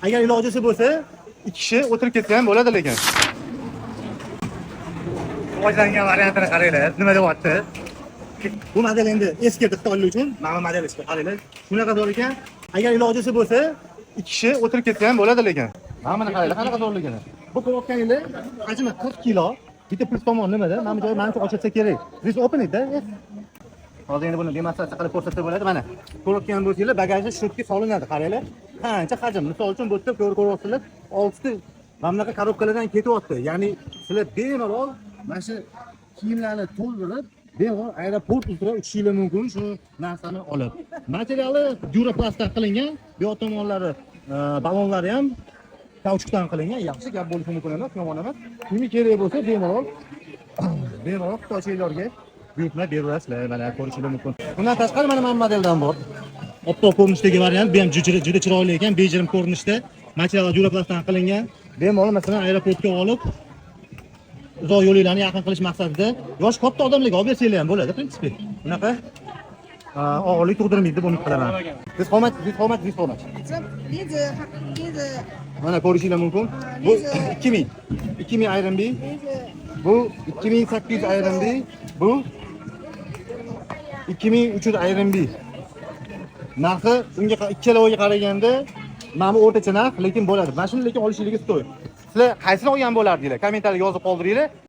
Agar ilojisi bo'lsa, ikki kishi o'tirib ketsa ham bo'ladi lekin. Rivojlangan variantini qaranglar, nima deyapti? Bu model endi eski xitoylar uchun, mana bu model eski, qaranglar. Shunaqa zo'r ekan. Agar ilojisi bo'lsa, ikki kishi o'tirib ketsa ham bo'ladi lekin. Mana buni qaranglar, qanaqa zo'rligini. Bu ko'rayotganinglar hajmi 40 kilo. Bitta plyus tomoni nimada? Mana bu joyi manimcha ochilsa kerak. This open it, da? Yes. Hozir endi buni demonstratsiya qilib ko'rsatsa bo'ladi. Mana ko'rayotgan bo'lsanglar, bagajni shunga solinadi, qaranglar. Qancha hajm. Misol uchun bu yerda ko'ryapsizlar, 6 ta mana bunaqa korobkalardan ketyapti. Ya'ni sizlar bemalol mana shu kiyimlarni to'ldirib, bemalol aeroport uzra uchishinglar mumkin shu narsani olib. Materiali duroplastdan qilingan, bu yoq tomonlari balonlari ham kauchukdan qilingan. Yaxshi gap bo'lishi mumkin emas, yomon emas. Kimga kerak bo'lsa, bemalol xitoychalarga buyurtma beraverasizlar, mana ko'rishingiz mumkin. Bundan tashqari mana bu modeldan bor. Oppoq ko'rinishdagi variant, bu ham juda juda chiroyli ekan, bejirim ko'rinishda. Material duroplastdan qilingan. Bemalol masalan aeroportga olib uzoq yo'linglarni yaqin qilish maqsadida yosh katta odamlarga olib bersanglar ham bo'ladi, в принципе. Bunaqa og'irlik tug'dirmaydi deb umid qilaman. This how much? This how much? This how much? 这这这 Mana ko'rishinglar mumkin. Bu 2000. 2000 RMB. 这 Bu 2800 RMB. Bu 2300 RMB. Narxi unga ikkaloviga qaraganda mana bu o'rtacha narx, lekin bo'ladi. Mana shuni lekin olishingiz стоит. Sizlar qaysini olgan bo'lardinglar? Kommentariyga yozib qoldiringlar.